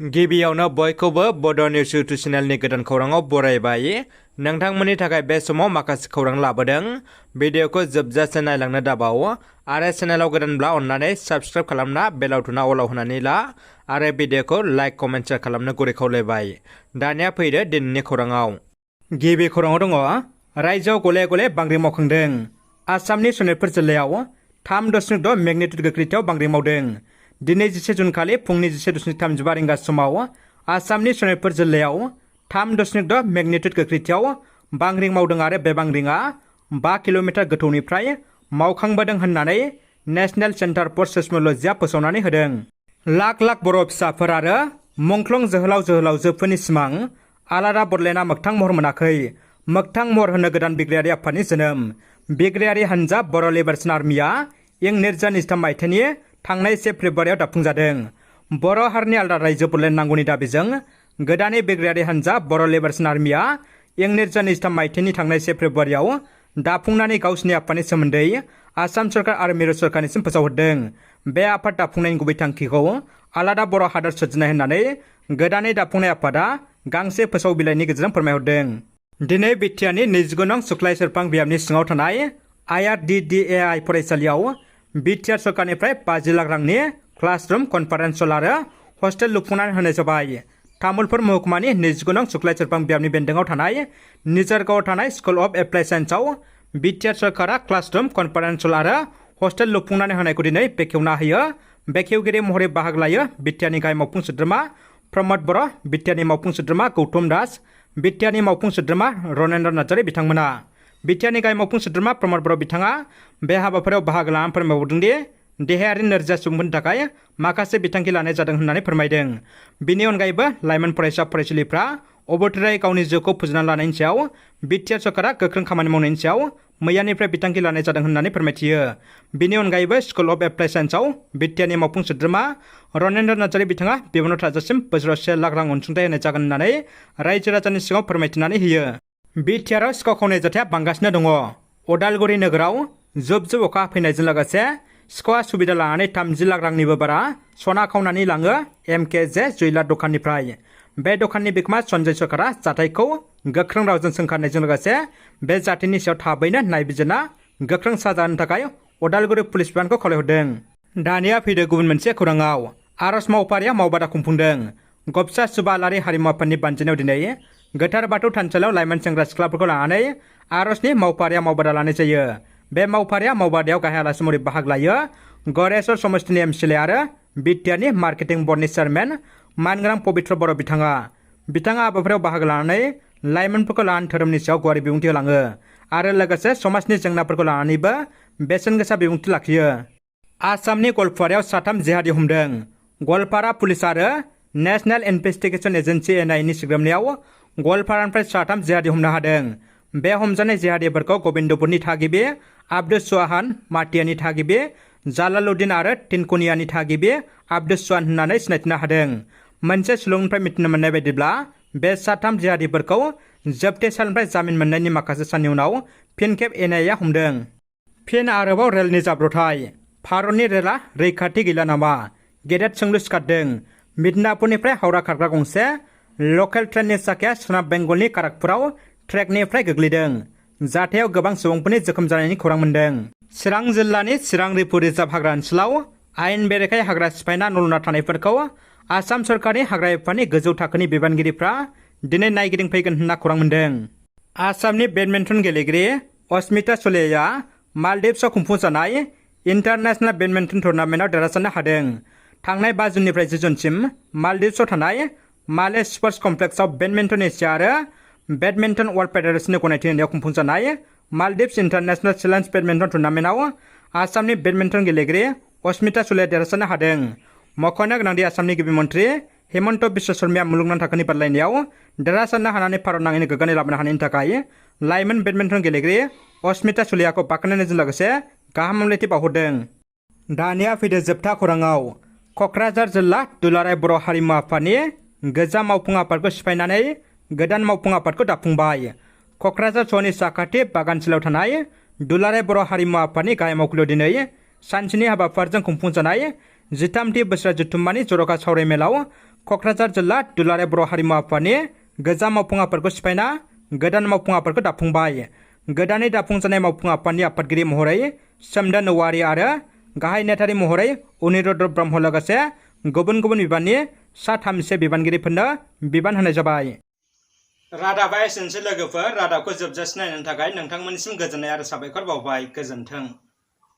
गिबियावनो बयखौबो बड' निउस इउटुब चेनेलनि गोदान खौराङाव बरायबाय। नोंथांमोननि थाखाय बे समाव माखासे खौरां लाबोदों। भिडिअखौ जोबजासे नायलांनो दाबाव आरो चेनेलाव गोदानब्ला अन्नानै साबस्क्राइब खालामना बेल आइकनआ अलाव होनानै ला आरो भिडिअखौ लाइक कमेन्ट शेयार खालामनो गुरै खावलायबाय। दानिया फैदो दिनैनि खौराङाव। गिबि खौराङाव दङ रायजोआव गले गले बांग्रि मावखांदों। आसामनि सनितपुर जिल्लायाव 3.6 मेगनिट्युड गोख्रैथियाव बांग्रि मावदों। दिनै 11 जुन खालि फुंनि 11:35 रिंगा समाव आसामनि सनितपुर जिल्लायाव 3.6 मेगनिट्युड गोख्रैथियाव बांग्रिं मावदों आरो बे बांग्रिंआ 5 किल'मिटार गोथौनिफ्राय मावखांबोदों होननानै नेशनेल सेन्टार फर सेस्मोलजिया फोसावनानै होदों। लाख लाख बर' फिसाफोर आरो मुंख्लं जोहोलाव जोहोलावजोफोरनि सिमां आलादा बडलेण्डआ मोगथां महर मोनाखै। मोगथां महर होनो गोदान बिग्रायारि आफादनि जोनोम। बिग्रायारि हानजा बर' लिबारेशन आर्मिया इं 1923 मायथाइनि थांनाय 1 फेब्रुवारियाव दाफुंजादों। बर' हारिनि आलादा रायजो बडलेण्ड नांगौनि दाबिजों गोदानै बिग्रायारि हानजा बर' लिबारेशन आर्मिया इं 1923 मायथाइनि थांनाय 1 फेब्रुवारियाव दाफुंनानै गावसिनि आफादनि सोमोन्दै आसाम सरकार आरो मिरु सरकारनिसिम फोसावहरदों। बे आफाद दाफुंनायनि गुबै थांखिखौ आलादा बर' हादर सोरजिनाय होननानै गोदानै दाफुंनाय आफादा गांसे फोसाव बिलाइनि गेजेरजों फोरमायहरदों। दिनै बिटिआरनि 29 नं सुख्लाय सेरफां बियाबनि सिङाव थानाय IRDDAI फरायसालियाव बिटिआर सरकारनिफ्राय 50 लाख रांनि क्लासरुम, कनफारेन्स हल आरो हस्टेल लुफुंनानै होनाय जाबाय। तामुलपुर महकुमानि 29 नं सुख्लाय सेरफां बियाबनि बेन्दोङाव थानाय निजरगावआव थानाय स्कुल अफ एप्लाइड साइन्सआव बिटिआर सरकारा क्लासरुम, कनफारेन्स हल आरो हस्टेल लुफुंनानै होनायखौ दिनै बेखेवना होयो। बेखेवगिरि महरै बाहागो लायो बिटिआरनि गाहाय मावफुं सोद्रोमा प्रमद बर', बिटिआरनि मावफुं सोद्रोमा गौतम दास, बिटिआरनि मावफुं सोद्रोमा रनेन्द्र नार्जारी बिथांमोना। बिटिआरनि गाहाय मावफुं सोद्रोमा प्रमद बर' बिथाङा बे हाबाफारियाव बाहागो लानानै फोरमायहरदों दि देहायारि नोरजिया सुबुंफोरनि थाखाय माखासे बिथांखि लानाय जादों होननानै फोरमायदों। बिनि अनगायैबो लाइमोन फरायसा फरायसुलिफ्रा अबथिरायै गावनि जिउखौ फोजोबना लानायनि सायाव बिटिआर सरकारा गोख्रों खामानि मावनायनि सायाव मैयानिफ्राय बिथांखि लानाय जादों होननानै फोरमायथियो। बिनि अनगायैबो स्कुल अफ एप्लाइड साइन्सआव बिटिआरनि मावफुं सोद्रोमा रनेन्द्र नार्जारी बिथाङा बेबनाव थाजासिम बोसोराव 1 लाख रां अनसुंथाइ होनाय जागोन होननानै रायजो राजानि सिगाङाव फोरमायथिनानै होयो। बिटिआरआव सिखाव खावनाय जाथाया बांगासिनो दङ। अदालगुरि नोगोराव जुब जुब अखा फैनायजों लोगोसे सिखावआ सुबिदा लानानै 30 लाख रांनिबो बारा सना खावनानै लाङो MKJ जुवेलार दखाननिफ्राय। बे दखाननि बिगोमा सन्जय सरकारा जाथायखौ गोख्रों रावजों सोंखारनायजों लोगोसे बे जाथायनि सायाव थाबैनो नायबिजिरना गोख्रों साजा होनो थाखाय अदालगुरि पुलिस बिफानखौ खावलायहरदों। दानिया फैदो गुबुन मोनसे खौराङाव। आर'ज मावफारिया मावबादा खुंफुंदों। गबसा सुबा आलारि हारिमु आफादनि बानजायनायाव दिनै गोथार बाथौ थानसालियाव लाइमोन सेंग्रा सिख्लाफोरखौ लानानै आर'जनि मावफारिया मावबादा लानाय जायो। बे मावफारिया मावबादायाव गाहाय आलासि महरै बाहागो लायो गरेस्वर समष्टिनि MCLA आरो बिटिआरनि मार्केटिं बर्डनि चेयारमेन मानगोनां पबित्र बर' बिथाङा। बिथाङा हाबाफारियाव बाहागो लानानै लाइमोनफोरखौ लानानै धोरोमनि सायाव गुवारै बिबुंथि होलाङो आरो लोगोसे समाजनि जेंनाफोरखौ लानानैबो बेसेन गोसा बिबुंथि लाखियो। आसामनि गवालपारायाव 3 जिहादि हमदों। गवालपारा पुलिस आरो नेशनेल इनभेस्टिगेशन एजेन्सि NIA नि सिग्रोमनायाव गवालपारानिफ्राय 3 जिहादि हमनो हादों। बे हमजानाय जिहादिफोरखौ गबिन्दपुरनि थागिबि आब्दुल सुहान, माटियानि थागिबि जालालुद्दिन आरो तिनकुनियानि थागिबि आब्दुल सुहान होननानै सिनायथिनो हादों। मोनसे सुलुंनिफ्राय मिथिनो मोननाय बायदिब्ला बे 3 जिहादिफोरखौ जोबथेसालिनिफ्राय जामिन मोननायनि माखासे साननि उनाव फिन खेब NIA आ हमदों। फिन आरोबाव रेलनि जाब्रबथाय। भारतनि रेलआ रैखाथि गैला नामा? गेदेर सोंलु सिखारदों। मिदनापुरनिफ्राय हावड़ा खारग्रा गंसे लकेल ट्रेननि साखाया सोनाब बेंगलनि काराकपुराव ट्रेकनिफ्राय गोग्लैदों। जाथायाव गोबां सुबुंफोरनि जोखोम जानायनि खौरां मोन्दों। चिरां जिल्लानि चिरां रिफु रिजार्भ हाग्रा ओनसोलाव आयेन बेरेखायै हाग्रा सिफायना न' लुना थानायफोरखौ आसाम सरकारनि हाग्रा बिफाननि गोजौ थाखोनि बिबानगिरिफ्रा दिनै नायगिदिंफैगोन होनना खौरां मोन्दों। आसामनि बेडमिन्टन गेलेगिरि अस्मिता चलिहाया मालदिभ्सआव खुंफुंजानाय इन्टारनेशनेल बेडमिन्टन टुर्नामेन्टआव देरहासारनो हादों। थांनाय 5 जुननिफ्राय 10 जुनसिम मालदिभ्सआव थानाय माले स्पर्ट्स कमप्लेक्सआव बेडमिन्टन एसिया आरो बेडमिन्टन वर्ल्ड फेडारेशननि गनायथि होनायाव खुंफुंजानाय मालदिभ्स इन्टारनेशनेल चेलेन्ज बेडमिन्टन टुर्नामेन्टआव आसामनि बेडमिन्टन गेलेगिरि अस्मिता चलिहाया देरहासारनो हादों। मख'नो गोनांदि आसामनि गिबि मन्थ्रि हेमन्त बिश्व शर्माया मुलुगनां थाखोनि बादायलायनायाव देरहासारनो हानानै भारत नाङैनो गोग्गानाय लाबोनो हानायनि थाखाय लाइमोन बेडमिन्टन गेलेगिरि अस्मिता चलिहाखौ बाख्नायनायजों लोगोसे गाहाम हामलायथि बावहरदों। दानिया फैदो जोबथा खौराङाव। क'क्राझार जिल्ला दुलाराय बर' हारिमु आफादनि गोजाम मावफुं आफादखौ सिफायनानै गोदान मावफुं आफादखौ दाफुंबाय। क'क्राझार सहरनि साखाथि बागानसिलाव थानाय दुलाराय बर' हारिमु आफादनि गाहाय मावखुलियाव दिनै सानसेनि हाबाफारिजों खुंफुंजानाय 13थि बोसोरारि जथुम्मानि जर'खा सावरायमेलाव क'क्राझार जिल्ला दुलाराय बर' हारिमु आफादनि गोजाम मावफुं आफादखौ सिफायना गोदान मावफुं आफादखौ दाफुंबाय। गोदानै दाफुंजानाय मावफुं आफादनि आफादगिरि महरै सोमदोन औवारी आरो गाहाय नेहाथारि महरै अनिरुद्र ब्रह्म लोगोसे गुबुन गुबुन बिबाननि सा 3 बिबानगिरिफोरनो बिबान होनाय जाबाय। रादाबा एसेनोसै लोगोफोर। रादाबखौ जोबजासिम नायनायनि थाखाय नोंथांमोननिसिम गोजोननाय आरो साबायखर बावबाय। गोजोन्थों।